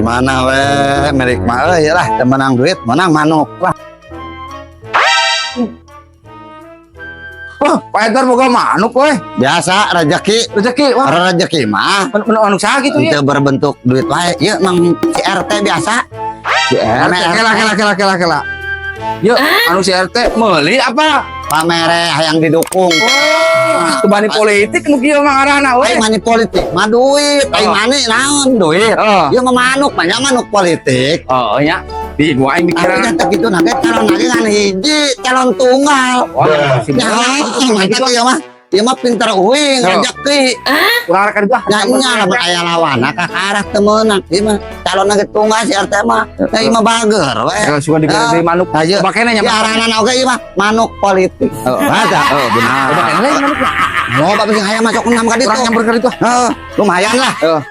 Gimana we milik mah euy lah, teu menang duit, menang manuk lah. Wah, Pak Edward boga manuk we. Biasa rezeki. Rezeki wah. Rezeki mah Manuk saha gitu ya. teu berbentuk duit wae. Ieu mang si RT biasa. Si RT. Kela kela kela kela kela. Yuk, anu si RT meuli apa? Pamere hayang didukung. Oh, money politik nu kieu mah ngaranna we. Ai money politik mah duit, ai Oh. money naon duit. Oh. Ieu mah manuk, banyak manuk politik. Oh, nya. Di gua aing Tapi mikiran. kan kitu na ge calon lagi kan hiji, calon tunggal. Wah, si Ya, mantap ieu mah. Ieu mah pinter uing, Oh. rezeki. Kurang rek ah. Nya nya lamun aya lawanna ka arah teu meunang. Ieu mah calon ge tunggal si RT mah. Nah, ieu mah bager we. Ya, suka diberi deui manuk. Ayo. Bakena nya. Ya aranan oge ieu mah manuk politik. Oh, Masa? oh, benar. Coba kene manuk. Mau bapak sing hayang masuk enam ka ditu. Kurang nyamper ka ditu. Heeh, lumayan lah. Heeh.